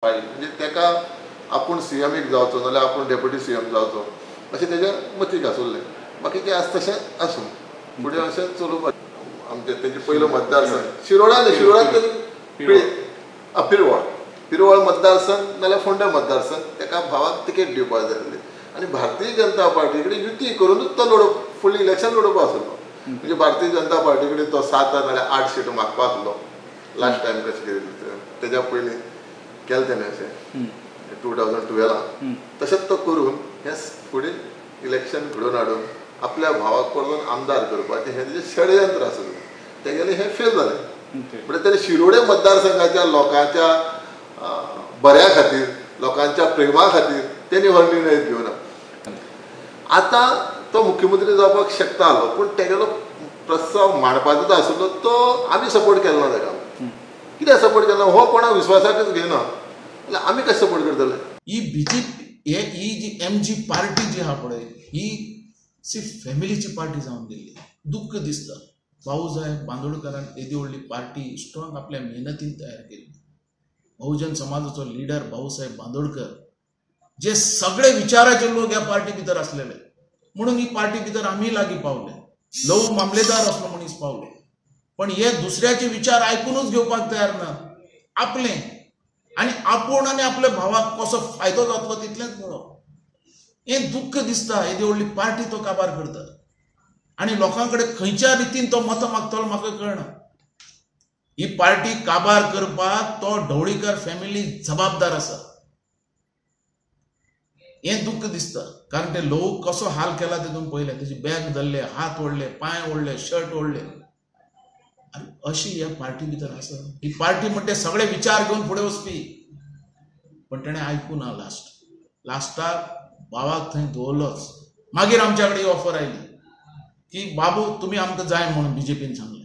म्हणजे ताका आपूण सीएमीक जावचो नाल्यार आपूण डेप्युटी सीएम जावचो अशें तेज्या मतीक आसुल्लें. बाकीचें आसा तशें आसूं, फुडें अशें चलोवपाक आमचें तेजें पयलो मतदारसंघ शिरोडा न्ही, शिरोडाक तेणी पिरवळ पिरवळ मतदारसंघ नाल्यार फोंडें मतदारसंघ ताका भावाक तिकेट दिवपाक जाय आसली आनी भारतीय जनता पार्टी कडेन युती करुनूच तो लडो फुडलें इलेक्शन लडोवपा आसलो. म्हणजे भारतीय जनता पार्टी कडेन तो 7 नाल्यार 8 सीटो मागपा आसलो लास्ट टायम कशें कितें तेज्या पयलीं केलें तेणें अशें 2012 तशेंच तो करून हें फुडें इलेक्शन घडोवन हाडून आपल्या भावाक परतून आमदार करपाचें हें तेजें षडयंत्र आसलें. तेगेलें हें फेल जालें. म्हणजे तेणें शिरोडे मतदारसंघाच्या लोकांच्या बऱ्या खातीर, लोकांच्या प्रेमा खातीर तेणी हो निर्णय घेवना. आतां तो मुख्यमंत्री जावपाक शकतालो पूण तेगेलो प्रस्ताव मांडपाचो आसलो तो आमी सपोर्ट केलो ना ताका. कित्याक सपोर्ट केलो ना? हो कोणाक विस्वासाकच घेयना जाल्यार आमी कशें सपोर्ट करतले? ही बीजेपी ही जी एमजी पार्टी जी आहा पळय ही सिर्फ फॅमिलीची पार्टी जावन गेल्ली. दुख्ख दिसता भाऊसाहेब बांदोडकरान येदी व्हडली पार्टी स्ट्रॉंग आपल्या मेहनतीन तयार केली. बहुजन समाजाचो लिडर भाऊसाहेब बांदोडकर जे सगळे विचाराचे लोक ह्या पार्टी भितर आसलेले म्हणून ही पार्टी भितर आमी लागीं पावले. लव मामलेदार असलो मनीस पावलो पण हे दुसऱ्याचे विचार आयकूनच घेवपाक तयार ना. आपले आनी आपूण आनी आपल्या भावाक कसो फायदो जातलो तितलेंच पळोवप. हें दुख्ख दिसता. येदी व्हडली पार्टी तो काबार करता आनी लोकां कडेन खंयच्या रितीन तो मतां मागतलो म्हाका कळना. ही पार्टी काबार करपाक तो ढवळीकर फॅमिली जबाबदार आसा हें दुख्ख दिसता. कारण ते लोक कसो हाल केला तेतून पळयलें. तेजी बॅग धरले, हात ओडले, पांय ओडले, शर्ट ओडले. आनी अशी ह्या पार्टी भितर आसा. ही पार्टी म्हणटे सगळे विचार घेवन फुडें वचपी पण तेणें आयकूं ना. लास्टाक भावाक थंय दवरलोच. मागीर आमच्या कडेन ही ऑफर आयली की बाबू तुमी आमकां जाय म्हणून बीजेपीन सांगलें.